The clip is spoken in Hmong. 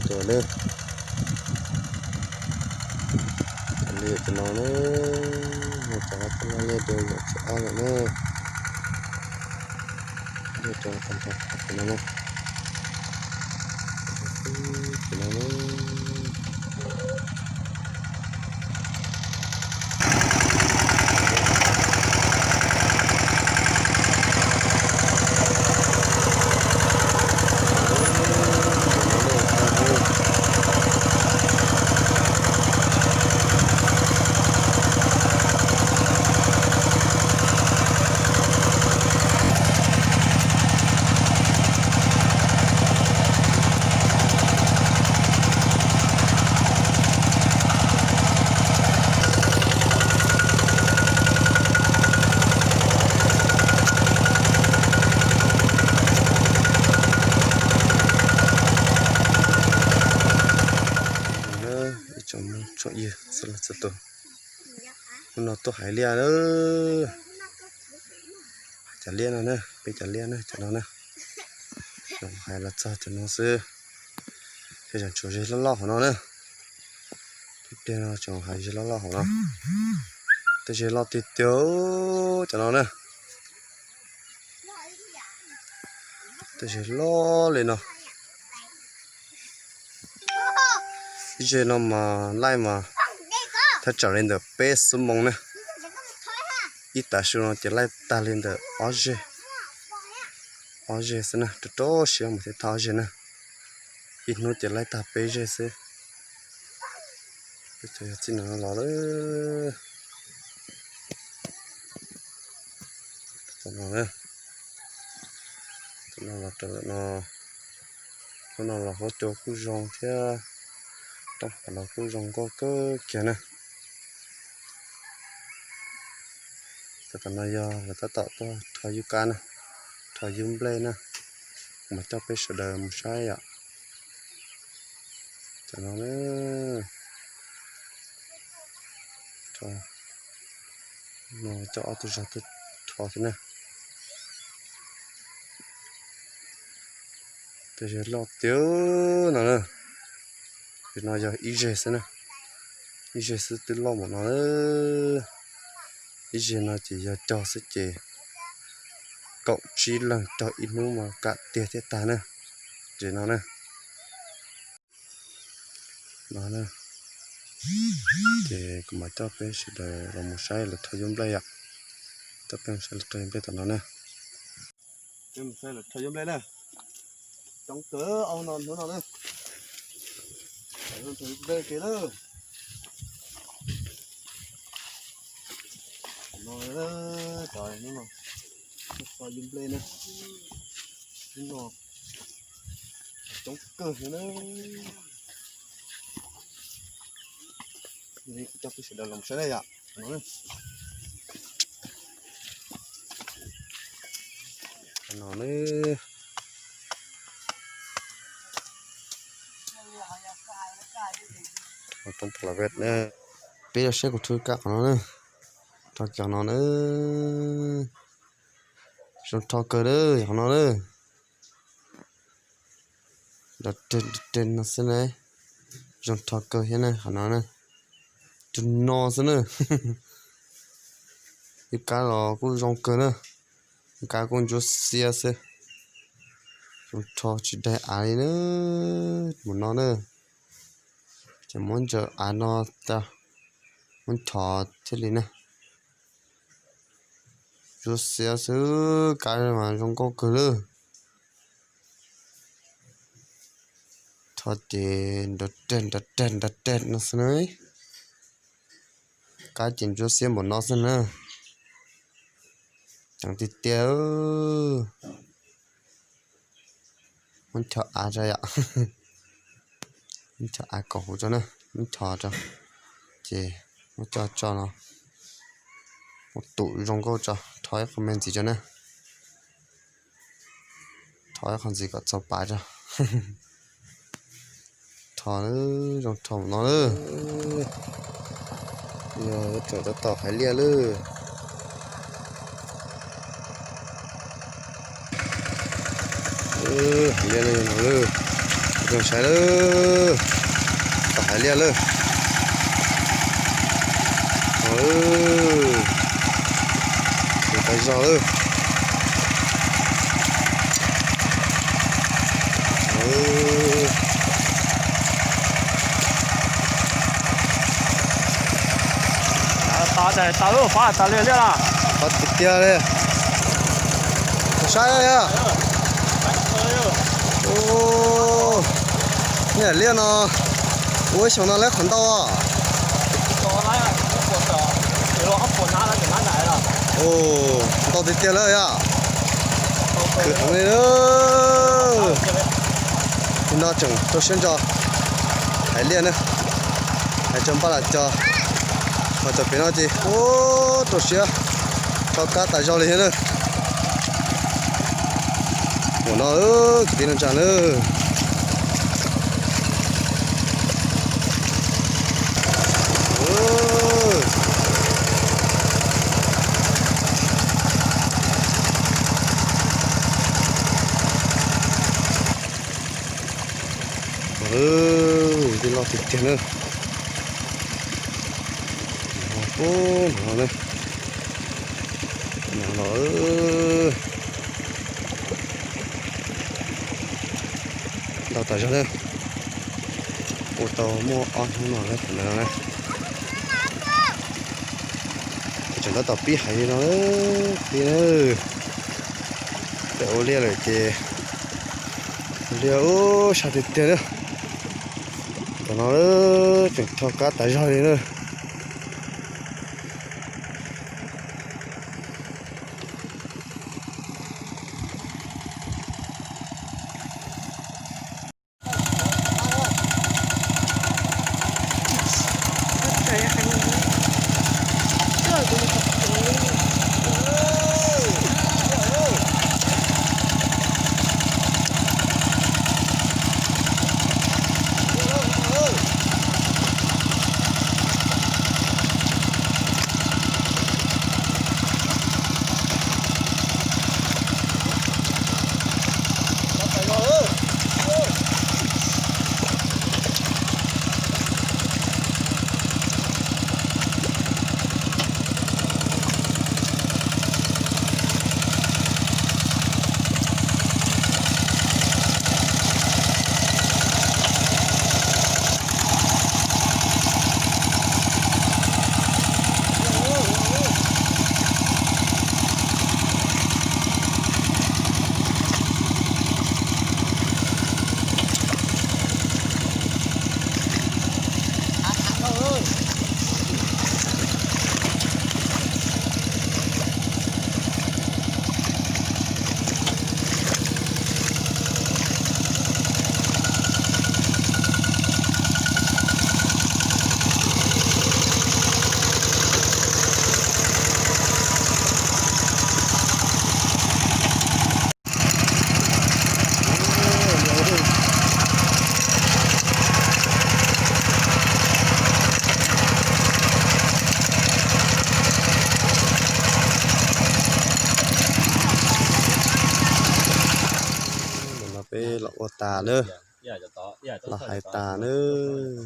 Tus na, liaj tus no na, no cov loj liaj dua yom, tsis ob lawm na. Liaj dua tag nrho tus no na. Tus no na. Ib tsoom tsoom ywg txhua leej txhua tus, hnub no tuaj hais liaj na. Hais cov liaj no na, peb cov liaj na, cov no na. Tseem hais los txog cov no xwb, thiaj tseem tshuav ze loj loj hauv no na. Ib pliag no tseem hais ze loj loj hauv no. Tej ze loj tiag tiag cov no na. Tej ze loj li no. Ib ze no mas laij mas thaj tsam li ntawm peb xuab moos na. Ib tav su no ces laij tag li ntawm ob zeg, ob zeg xwb na, rau rau siab mas thiaj tag ob zeg na. Ib hnub ces laij tag peb zeg xwb. Peb cov yog txij no los lawm. Tam no, tam no los rau ntawm no, hnub no los huab cua kuj zoo thiab, roob hav los kuj zoo nkauj kawg kiag na. Tam no yog lawv tab tom tuaj rho yub kab na, rho yub nplej na, mas coj peb sawv daws mus saib yom. Tam no, no coj ob tug zog tuaj rho thiab na. Tej ze loj tiag no na. Tam no yog ib zeg xwb na, ib zeg xwb twb loj npaum no na. Ib zeg no ces yog cog xwb ces kaum tsib leeg cog ib hnub mas kam tiag thiaj tag na. Ze no na. No na, ces kuv mam coj peb sawv daws los mus saib lawv rho yub nplej yom. Coj peb mus saib lawv rho yub nplej tam no na. Peb mus saib lawv rho yub nplej na. Coob kawg, ob hnub no, hnub no na. Rho yub nplej ke na. No, cov hnub no rho yub nplej na. Hnub no coob kawg li na. Li kuv coj peb sawv daws los saib na yom. No na, roob pov la vej na. Peb los saib kuv rho kab qhov no na. Rho cov no na. Zoo rho kawg na, qhov no na. Nrov reg nrov reg no xwb na. Zoo rho kawg thiab na, qhov no na. Tus no xwb na. Ib kab los kuj zoo kawg na. Ib kab kuj ntsuab xiab xwb. Zoo rho tsis daig av li na. Mus no na. Ces muab ntsaws av no tag, muab nchos thiaj li na. Ntsuab xiab xwb, kab mas zoo nkauj kawg lawm. Rho ces nrov reg nrov reg nrov reg no xwb na. Kab ces ntsuab xiab npaum no xwb na. Ceev tiag tiag. Muab nchos av tso yom. Muab nchos av kaum huv tso na, muab nchos tso. Ces muab coj tso no, muab tus zoo nkauj tso, rho ib qho me ntxiv tso na. Rho ib qho ntxiv kom txaus pav tso. Rho, zoo rho no lawm. Yog tseem tab tom hais liaj lawm. Hais liaj no lawm. Zoo saib lawm, tau hais liaj lawm. Ua lawm, tus tas zog lawm. Tau tas li liaj los? Tau tiag tiag li. Saib yog. Niam liaj no ua ib xyoos no lawv qhov ntau. Ntau tiag tiag lawm yom. Kwv heev li. Tus no tseem rau siab ntso hais liaj na. Hais tso npaj las cos, ho cov pem no ces ua rau siab rho kab tas zog li thiab na. Ua no kwv tij neej tsa na. Ua lawm, tej loj tiag tiag na. Ub, no na. No los ntau tas zog na. Ua tau muaj ob hnub no lawm tam sim no na. Tseem tab tom pib hais li no, pib na. Peb ua liaj lawm ces ua liaj ub sab tiag tiag na. Tam no tseem rho kab tas zog li na. Ntawm no peb los ua tas nawb, los hais tas nawb.